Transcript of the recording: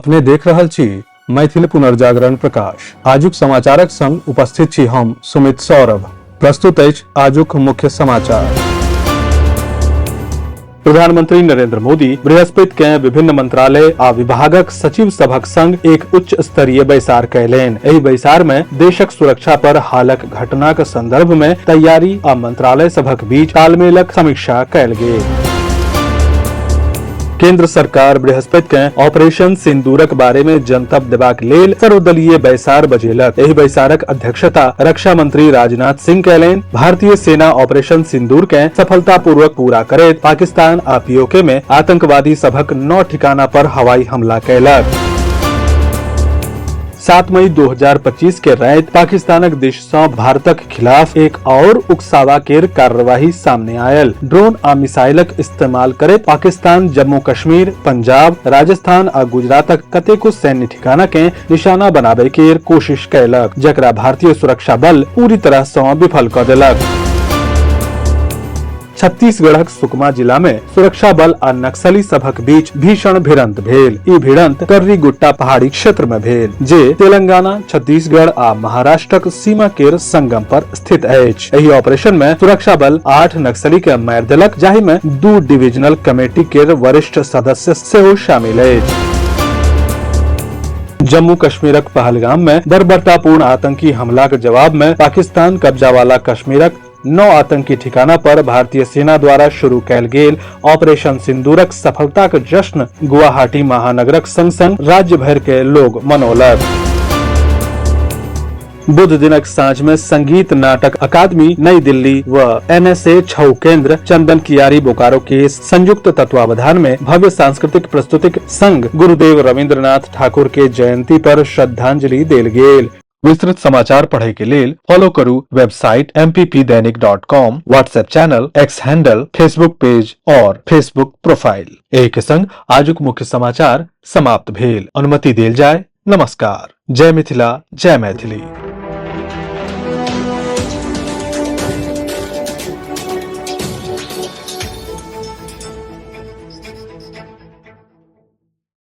अपने देख रहल छी मैथिल पुनर्जागरण प्रकाश। आजुक समाचारक संग उपस्थित छी हम सुमित सौरभ। प्रस्तुत अछि आजुक मुख्य समाचार। प्रधानमंत्री नरेंद्र मोदी बृहस्पति के विभिन्न मंत्रालय आ विभागक सचिव सभक संग एक उच्च स्तरीय बैसार कयलनि। एहि बैसार में देशक सुरक्षा पर हालक घटनाक संदर्भ में तैयारी आ मंत्रालय सभक बीच तालमेलक समीक्षा कयल गेल। केंद्र सरकार बृहस्पति के ऑपरेशन सिंदूरक बारे में जनतब देबाक लेल सर्वदलीय बैसार बजेलक। एहि बैसारक अध्यक्षता रक्षा मंत्री राजनाथ सिंह कयलनि। भारतीय सेना ऑपरेशन सिंदूर के सफलतापूर्वक पूरा करैत पाकिस्तान आ पीओके में आतंकवादी सभक 9 ठिकाना पर हवाई हमला कयलक। 7 मई 2025 के राति पाकिस्तानक दिश सँ भारतक खिलाफ एक और उकसावा केर कार्यवाही सामने आयल। ड्रोन आ मिसाइलक इस्तेमाल करैत पाकिस्तान जम्मू कश्मीर, पंजाब, राजस्थान आ गुजरातक कतेको सैन्य ठिकाना के निशाना बनाबय केर कोशिश कयलक, जकरा भारतीय सुरक्षा बल पूरी तरह सँ विफल कऽ देलक। छत्तीसगढ़क सुकमा जिला में सुरक्षा बल आ नक्सली सभक बीच भीषण भिड़ंत भेल। ई भिड़ंत कर्रीगुट्टा पहाड़ी क्षेत्र में भेल, जे तेलंगाना, छत्तीसगढ़ आ महाराष्ट्रक सीमा केर संगम पर स्थित अछि। एहि ऑपरेशन में सुरक्षा बल 8 नक्सली के मारि देलक, जाहि में 2 डिविजनल कमेटी केर वरिष्ठ सदस्य सेहो शामिल अछि। जम्मू कश्मीरक पहलगाम में बर्बरतापूर्ण आतंकी हमलाक जवाब में पाकिस्तान कब्जा वाला कश्मीरक 9 आतंकी ठिकाना पर भारतीय सेना द्वारा शुरू कयल गेल ऑपरेशन सिंदूरक सफलताक जश्न गुवाहाटी महानगरक संग संग राज्य भर के लोग मनौलक। बुध दिनक साँझ में संगीत नाटक अकादमी नई दिल्ली व एनएसए छऊ केंद्र चंदन कियारी बोकारो के संयुक्त तत्वावधान में भव्य सांस्कृतिक प्रस्तुतिक संग गुरुदेव रविंद्रनाथ ठाकुर के जयंती पर श्रद्धांजलि देल गेल। विस्तृत समाचार पढ़े के लेल फॉलो करू website mppdainik.com, WhatsApp channel, X handle, Facebook page और फेसबुक प्रोफाइल। एहि के संग आजुक मुख्य समाचार समाप्त भेल। अनुमति देल जाय। नमस्कार। जय मिथिला, जय मैथिली।